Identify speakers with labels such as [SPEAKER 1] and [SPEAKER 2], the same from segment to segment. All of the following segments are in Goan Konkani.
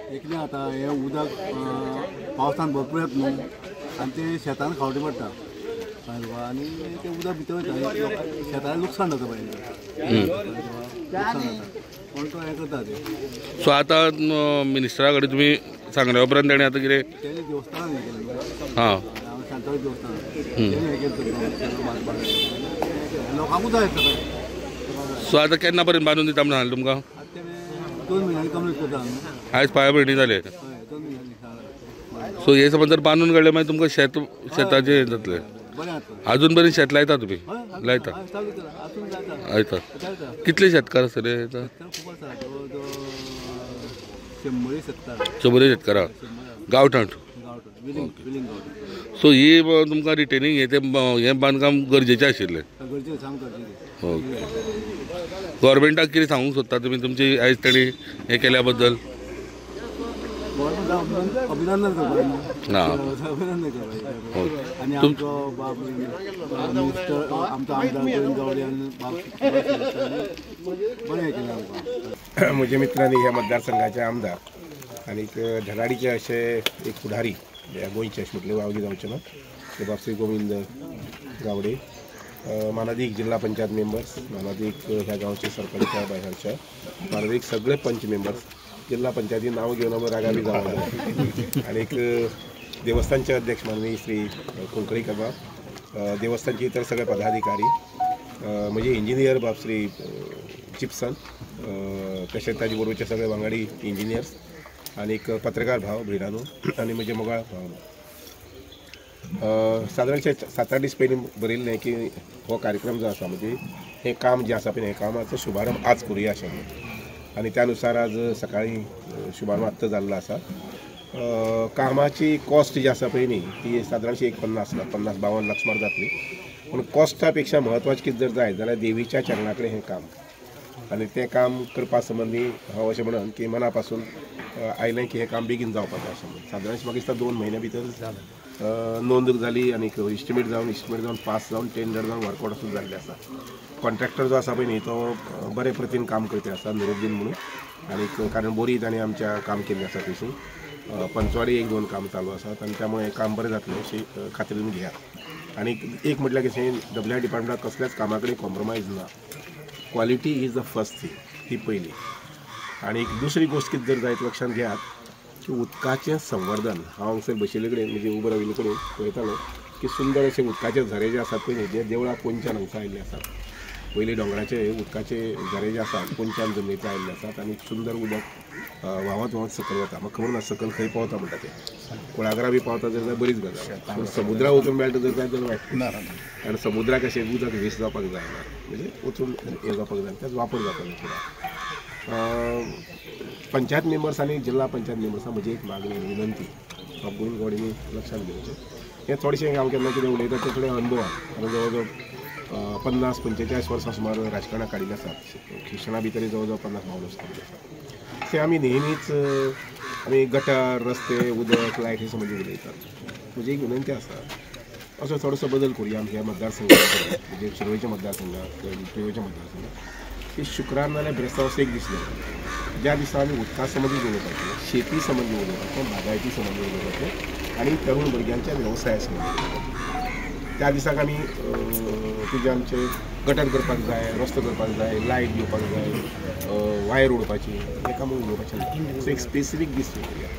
[SPEAKER 1] कितें जाता हें उदक पावसान भरपूर येता न्हू आनी तें शेतान खावटें पडटा आनी तें उदक भितर वयता, शेतान लुकसाण जाता पळय, लुकसाण जाता कोण तो हें करता तें.
[SPEAKER 2] सो आतां मिनिस्टरा कडेन तुमी सांगल्या उपरांत ताणें आतां कितें
[SPEAKER 1] तेणी देवस्थानान हें केलें.
[SPEAKER 2] हां,
[SPEAKER 1] शांतादुर्गा देवस्थान तेणी हें केलें लोकांकूच जाय सगळें.
[SPEAKER 2] सो आतां केन्ना पर्यंत बांदून दिता म्हण सांगलें तुमकां?
[SPEAKER 1] 2 म्हयन्यांनी कंप्लीट करता.
[SPEAKER 2] आयज पांयाभरणी जाले.
[SPEAKER 1] हय, 2 म्हयन्यांनी.
[SPEAKER 2] सो हे समज जर बांदून काडले मागीर तुमकां शेत शेताचें हें जातलें. अजून पर्यंत शेत लायता तुमी? लायता लायता. कितले शेतकार आसतले? 100 शेतकार गांवठाण. सो ही तुमकां रिटेनिंग हें तें हें बांदकाम गरजेचें आशिल्लें. ओके, गव्हर्मेंटाक कितें सांगूंक सोदता तुमी तुमची आयज तांणी हें केल्या बद्दल?
[SPEAKER 1] अभिनंदन करपाक. अभिनंदन करपाक. आनी आमचो बाब मिनिस्टर आमचो आमदार गोविंद गावडे आनी बाब बरें केलें आमकां.
[SPEAKER 3] म्हज्या मित्रांनी ह्या मतदारसंघाचे आमदार आनीक धडाडीचे अशे एक फुडारी गोंयचे अशें म्हटलें वावगी जावचें ना ते बाब श्री गोविंद गावडे, मानादीक जिल्हा पंचायत मेंबर्स, मानादीक ह्या गांवचे सरपंच बायहारच्या, मानादीक सगळे पंच मेंबर्स, जिल्हा पंचायती नांव घेवन आमी रागा बी जावं, आनीक देवस्थानचे अध्यक्ष माननीय श्री कुंकळीकर बाब, देवस्थानचे इतर सगळे पदाधिकारी, म्हणजे इंजिनियर बाब श्री चिप्सन, तशेंच ताजे बरोबरचे सगळे वांगडी इंजिनियर्स, आनीक पत्रकार भाव भयणानो आनी म्हजे मोगाळ भाव. सादारणशे 7-8 दीस पयलीं बरयल्लें की हो कार्यक्रम जो आसा म्हणजे हें काम जें आसा पळय हें कामाचो शुभारंभ आज करुया अशें म्हणून, आनी त्या नुसार आज सकाळीं शुभारंभ आत्तां जाल्लो आसा. कामाची कॉस्ट जी आसा पळय न्ही ती सादारणशी एक 50-52 लाख सुमार जातली, पूण कॉस्टा पेक्षा म्हत्वाचें कितें जर जाय जाल्यार देवीच्या चरणा कडेन हें काम, आनी तें काम करपा संबंदी हांव अशें म्हणन की मना पासून आयलें की हें काम बेगीन जावपाचें आसा म्हणून. सादारणशें म्हाका दिसता 2 म्हयन्या भितर नोंद जाली आनी इस्टिमेट जावन पास जावन टेंडर जावन वर्कआउट सुद्दां जाल्लें आसा. कॉन्ट्रॅक्टर जो आसा पळय न्ही तो बरे प्रतीन काम करपी आसा, नुरुद्दीन म्हणून, आनी कारण बोरी ताणें आमच्या काम केल्लें आसा थंयसून पंचवाडी 1-2 काम चालू आसात आनी त्यामुळे हें काम बरें जातलें अशी खात्री तुमी घेयात. आनी एक म्हटल्यार कशें डब्ल्यू आर डिपार्टमेंटाक कसल्याच कामा कडेन कॉम्प्रोमायज ना, quality is the first thing ती पयली. आनी दुसरी गोश्ट कितें जर जायत लक्षांत घेयात की उदकाचें संवर्धन, हांव हांगसर बशिल्ले कडेन म्हणजे उबो राविल्ले कडेन पळयतालो की सुंदर अशे उदकाचे झरे जे आसात पळय न्ही ते देवळा पोंच्यान हांगसर आयिल्ले आसात. पयलीं दोंगराचे उदकाचे झरे जे आसात पोंच्यान जमनींतले आयिल्ले आसात आनी सुंदर उदक व्हांवत व्हांवत सकयल वता. म्हाका खबर ना सकयल खंय पावता म्हणटा तें, कुळागरां बी पावता जर जाल्यार बरीच गजाल, पूण समुद्रा वचून मेळटा जर जाय जाल्यार वायट, कारण समुद्राक अशें उदक वेस्ट जावपाक जायना, म्हणजे वचून हें जावपाक जायना, तेच वापर जावपाक जाय. पंचायत मेंबर्स आनी जिल्हा पंचायत मेंबर्सां म्हजी एक मागणी विनंती बाब गोविंद गावडेंनी लक्षांत घेवचें. हें थोडेशें हांव केन्ना कितें उलयता तें थोडे अनुभव आहा, कारण जवळ जवळ 50-45 वर्सां सुमार राजकारणां काडिल्लीं आसात, शिक्षणा भितर जवळ जवळ 50-52 वर्सां काडिल्लीं आसात. ते आमी नेहमीच आमी गटर, रस्ते, उदक, लायट हे संबंदी उलयतात. म्हजी एक विनंती आसा असो थोडोसो बदल करुया आमच्या मतदारसंघात, म्हणजे शिरोळच्या मतदारसंघात, प्रियोळच्या मतदारसंघात, की शुक्रार नाल्यार ब्रेस्तांव असो एक दीस दवरप ज्या दिसा आमी उदका संबंदी उलोवपाचें, शेती संबंदी उलोवपाचें, बागायती संबंदी उलोवपाचें आनी तरुण भुरग्यांच्या वेवसाया संबंदी उलोवपाचें. त्या दिसाक आमी तुजे आमचे गटर करपाक जाय, रस्तो करपाक जाय, लायट दिवपाक जाय, वायर उडोवपाची, हें काम उलोवपाचें ना. सो एक स्पेसिफीक दीस दवरुया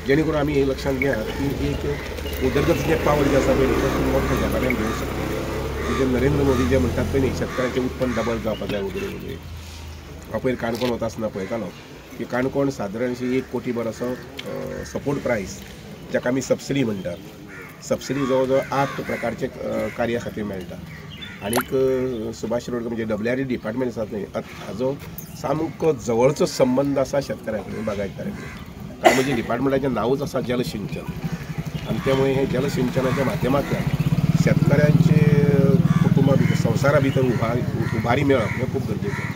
[SPEAKER 3] जेणे करून आमी हें लक्षांत घेया की एक उदरगतीचें पावल जें आसा पळय न्ही तें मोठ्या झेपाट्यान घेवंक शकता. म्हणजे नरेंद्र मोदी जे म्हणटात पळय न्ही शेतकारांचें उत्पन्न डबल जावपाक जाय वगैरे वगैरे. हांव पयर काणकोण वता आसतना पळयतालो की काणकोण सादारणशी 1 कोटी भर असो सपोर्ट प्रायस जाका आमी सबसिडी म्हणटात, सबसिडी जवळ जवळ 8 प्रकारचे कार्या खातीर मेळटा. आनीक सुभाष शिरोडकर म्हणजे डब्ल्यू आर डी डिपार्टमेंट आसा न्ही हाजो सामको जवळचो संबंद आसा शेतकाऱ्यां कडेन, बागायतकाऱ्यां कडेन. कारण म्हणजे डिपार्टमेंटाचें नांवूच आसा जलसिंचन, आनी त्यामुळे हे जलसिंचनाच्या माध्यमांतल्यान शेतकऱ्यांचे कुटुंबा भितर, संवसारा भितर उभारी मेळप हें खूब गरजेचें,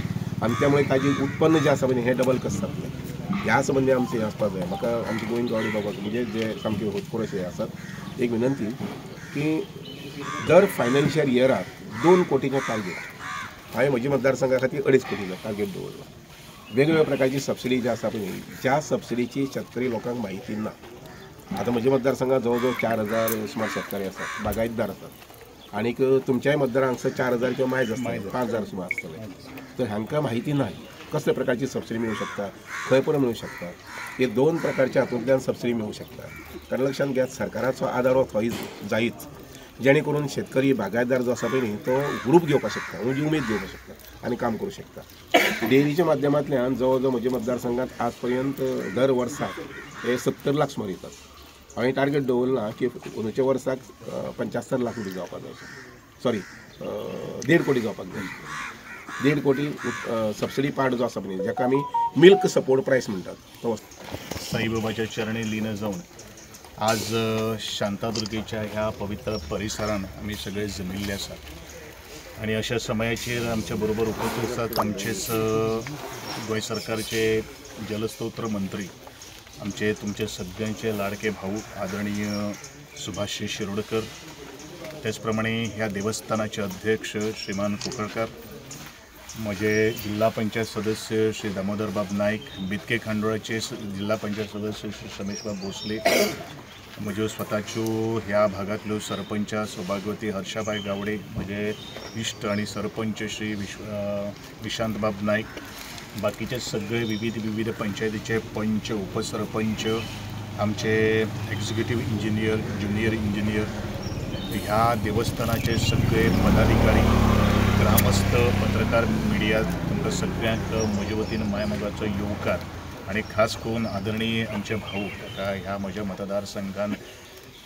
[SPEAKER 3] आनी त्यामुळे ताजें उत्पन्न जें आसा पळय हें डबल कशें जातलें ह्या संबंदी आमचें हें आसपाक जाय. म्हाका आमचे गोविंद गावडे बाबा म्हणजे जे सामके होतकोर अशे आसात एक विनंती की दर फायनान्शियल इयराक 2 कोटीचें टार्गेट, हांवें म्हज्या मतदारसंघा खातीर 2.5 कोटीचो टार्गेट दवरला. वेगवेगळ्या प्रकारची सबसिडी जी आसा पळय, ज्या सबसिडीची शेतकरी लोकांक म्हायती ना. आतां म्हज्या मतदारसंघात जवळ जवळ 4000 सुमार शेतकरी आसात, बागायतदार आसात आनीक तुमच्याय मतदारांक 4000 किंवा मायज आसतले, 5000 सुमार आसतले. तर हांकां म्हायती ना कसल्या प्रकारची सबसिडी मेळूं शकता, खंय पर्यंत मेळूं शकता. हे 2 प्रकारच्या हातूंतल्यान सबसिडी मेळूं शकता. कारण लक्षांत घेयात, सरकाराचो आदार हो थंय जायच, जेणे करून शेतकरी बागायतदार जो आसा पळय न्ही तो ग्रूप घेवपाक शकता, म्हणजे उमेद घेवपाक शकता आनी काम करूं शकता. डेअरीच्या माध्यमांतल्यान जवळ जवळ म्हज्या मतदारसंघात आज पर्यंत दर वर्साक हे 70 लाख सुमार येतात. हांवें टार्गेट दवरलां की अंदूच्या वर्साक 75 लाख रुपया जावपाक जाय, सॉरी 1.5 कोटी जावपाक जाय. 1.5 कोटी सबसिडी पार्ट जो आसा पळय, जाका आमी मिल्क सपोर्ट प्रायस म्हणटात, तो
[SPEAKER 4] साईबाबाच्या चरणी लीन जावन आज शांतादुर्गेच्या ह्या पवित्र परिसरान आमी सगळे जमिल्ले आसात आनी अशा समयाचेर आमच्या बरोबर उपस्थित आसात आमचेच गोंय सरकारचे जलस्त्रोत मंत्री, आमचे तुमचे सगळ्यांचे लाडके भाऊ आदरणीय सुभाष शिरोडकर, त्याचप्रमाणे ह्या देवस्थानाचे अध्यक्ष श्रीमान कुंकळकर, म्हजे जिल्हा पंचायत सदस्य श्री दामोदरबाब नाईक, बितके खांडोळाचे जिल्हा पंचायत सदस्य श्री रमेशबाब भोसले, म्हज्यो स्वताच्यो ह्या भागांतल्यो सरपंच सौभाग्यवती हर्षाबाई गावडे, म्हजे इश्ट आनी सरपंच श्री विशांतबाब नाईक, बाकीचे सगळे विविध विविध पंचायतीचे पंच, उपसरपंच, आमचे एक्झिक्युटीव इंजिनियर, ज्युनियर इंजिनियर, ह्या देवस्थानाचे सगळे पदाधिकारी, ग्रामस्थ, पत्रकार, मिडिया, तुमकां सगळ्यांक म्हजे वतीन मायमोगाचो येवकार. आनी खास करून आदरणीय आमचे भाऊ ताका ह्या म्हज्या मतदारसंघान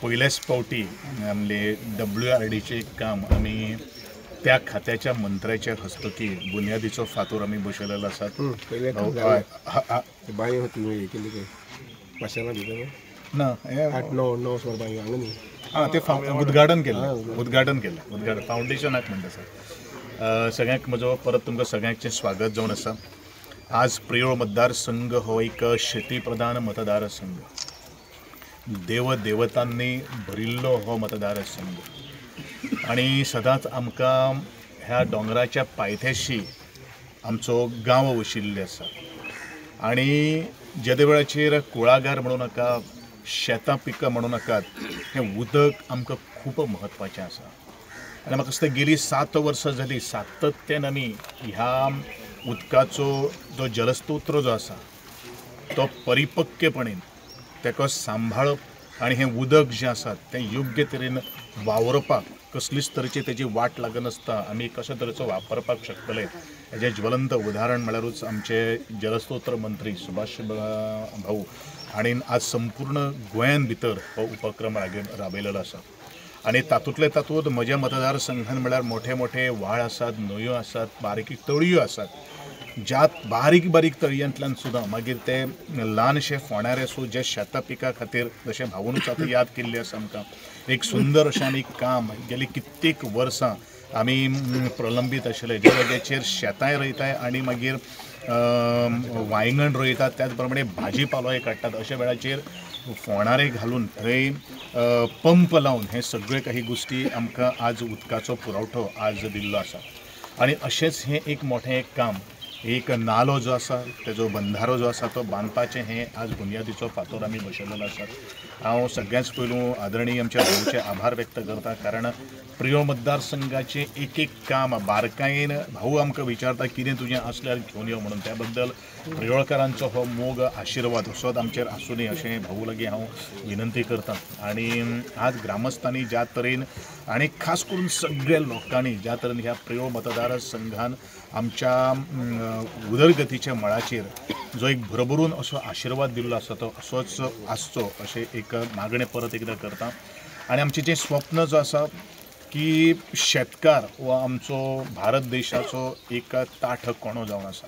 [SPEAKER 4] पयलेच फावटी आमले WRDचें काम आमी त्या खात्याच्या मंत्र्याच्या हस्तुकी बुन्यादीचो फातोर आमी बसयलेलो आसात. ना
[SPEAKER 3] 8, 9, 9 सुमार बांयो हांगा न्ही.
[SPEAKER 4] आं, तें उद्घाटन केलें, उद्घाटन केलें, उद्घाटन फावंडेशनाक म्हणटा सर. सगळ्यांक म्हजो परत तुमकां सगळ्यांचें स्वागत जावन आसा. आज प्रियोळ मतदारसंघ हो एक शेती प्रधान मतदारसंघ, देवदेवतांनी भरिल्लो हो मतदारसंघ आनी सदांच आमकां ह्या दोंगराच्या पायथ्याशी आमचो गांव वशिल्ले आसा आनी जेदे वेळाचेर कुळागर म्हणूं नाका, शेतां पिकां म्हणूं नाकात, हें उदक आमकां खूब म्हत्वाचें आसा. आनी म्हाका दिसता गेली 7 वर्सां जालीं सातत्यान आमी ह्या उदकाचो जो जलस्त्रोत जो आसा तो परिपक्वपणे ताका सांबाळप आनी हें उदक जें आसा तें योग्य तरेन वावरपाक कसलीच तरेची तेजी वाट लागनासता आमी कशे तरेचो वापरपाक शकतले हेजें ज्वलंत उदाहरण म्हळ्यारूच आमचे जलस्त्रोत मंत्री सुभाष भाऊ आनी आज संपूर्ण गोंयान भितर हो उपक्रम राबयलेलो आसा. आनी तातूंतले तातूंत म्हज्या मतदारसंघान म्हळ्यार मोठे मोठे व्हाळ आसात, न्हंयो आसात, बारीक तळयो आसात, ज्या बारीक बारीक तळयांतल्यान सुद्दां मागीर ते ल्हानशे फोंड्यार आसूं जे शेतां पिकां खातीर जशें भावनूच आतां याद केल्ली आसा आमकां एक सुंदर अशें आमी काम गेली कित्येक वर्सां आमी प्रलंबीत आशिल्ले, ज्या जाग्याचेर शेतांय रोयताय आनी मागीर वांयगण रोयतात, त्याच प्रमाणे भाजी पालोय काडटात, अशा वेळाचेर फोंडारे घालून थंय पंप लावन हे सगळे काही गोष्टी आमकां आज उदकाचो पुरवठो आज दिल्लो आसा. आनी अशेंच हें एक मोठें एक काम, एक नालो जो आसा तेजो बंधारो जो आसा तो बांदपाचें हें आज बुन्यादीचो फातोर आमी बसयलेलो आसा. हांव सगळ्यांच पयलू आदरणीय आमच्या भाऊचे आभार व्यक्त करता, कारण प्रियोळ मतदारसंघाचें एक एक काम बारकायेन भाऊ आमकां विचारता कितें तुजें आसल्यार घेवन यो म्हणून, त्या बद्दल प्रियोळकारांचो हो मोग आशिर्वाद असोच आमचेर आसूं अशें भाऊ लागीं हांव विनंती करता. आनी आज ग्रामस्थांनी ज्या तरेन आनी खास करून सगळ्या लोकांनी ज्या तरेन ह्या प्रियोळ मतदारसंघान आमच्या उदरगतीच्या मळाचेर जो एक भरभरून असो आशिर्वाद दिल्लो आसा तो असोच आसचो अशें एक मागणें परत एकदां करता. आनी आमचें जें स्वप्न जो आसा की शेतकार हो आमचो भारत देशाचो एक ताठ कोणो जावन आसा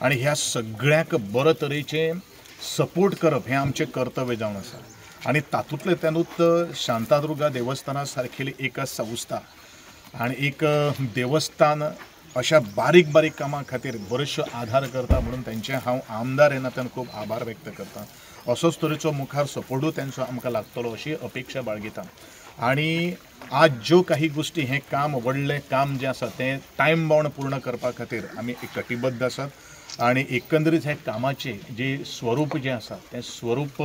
[SPEAKER 4] आनी ह्या सगळ्यांक बरे तरेचें सपोर्ट करप हें आमचें कर्तव्य जावन आसा. आनी तातूंतले तातूंत शांतादुर्गा देवस्थाना सारकेली एक संस्था आनी एक देवस्थान अशा बारीक बारीक कामां खातीर बरेचशो आधार करता म्हणून तेंचे हांव आमदार ह्या नात्यान खूब आभार व्यक्त करता. असोच तरेचो मुखार सपोर्टूय तेंचो आमकां लागतलो अशी अपेक्षा बाळगिता. आनी आज ज्यो काही गोष्टी हें काम व्हडलें काम जें आसा तें टायम बावंड पूर्ण करपा खातीर आमी एक कटिबद्ध आसात. आनी एकंदरीत हे कामाचें जे स्वरूप जें आसा तें स्वरूप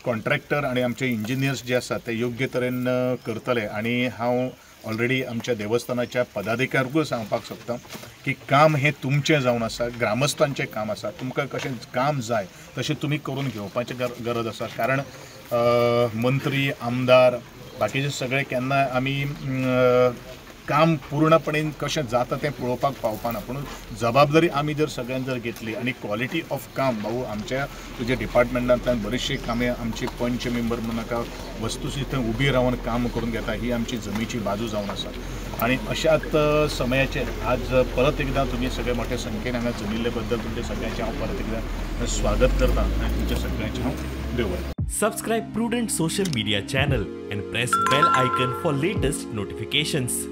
[SPEAKER 4] कॉन्ट्रॅक्टर आनी आमचे इंजिनियर्स जे आसा ते योग्य तरेन करतले. आनी हांव ऑलरेडी आमच्या देवस्थानाच्या पदाधिकाऱ्यांकूय सांगपाक सोदता की काम हें तुमचें जावन आसा, ग्रामस्थांचें काम आसा, तुमकां कशें काम जाय तशें तुमी करून घेवपाचें गरज आसा. कारण मंत्री, आमदार, बाकीचे सगळे केन्ना आमी काम पूर्णपणे कशें जाता तें पळोवपाक पावपाना, पूण जबाबदारी आमी जर सगळ्यान जर घेतली आनी क्वॉलिटी ऑफ काम भाऊ आमच्या तुज्या डिपार्टमेंटांतल्यान बरीचशीं कामां आमची पंच मेंबर म्हणून नाका वस्तुस्थिती थंय उबी रावन काम करून घेता, ही आमची जमीची बाजू जावन आसा. आनी अशाच समयाचेर आज परत एकदां तुमी सगळे मोठ्या संख्येन हांगा जमिल्ले बद्दल तुमचे सगळ्यांचें हांव परत एकदां स्वागत करता आनी तुमच्या सगळ्यांचें हांव देव बरें.
[SPEAKER 5] Subscribe Prudent social media channel and press bell icon for latest notifications.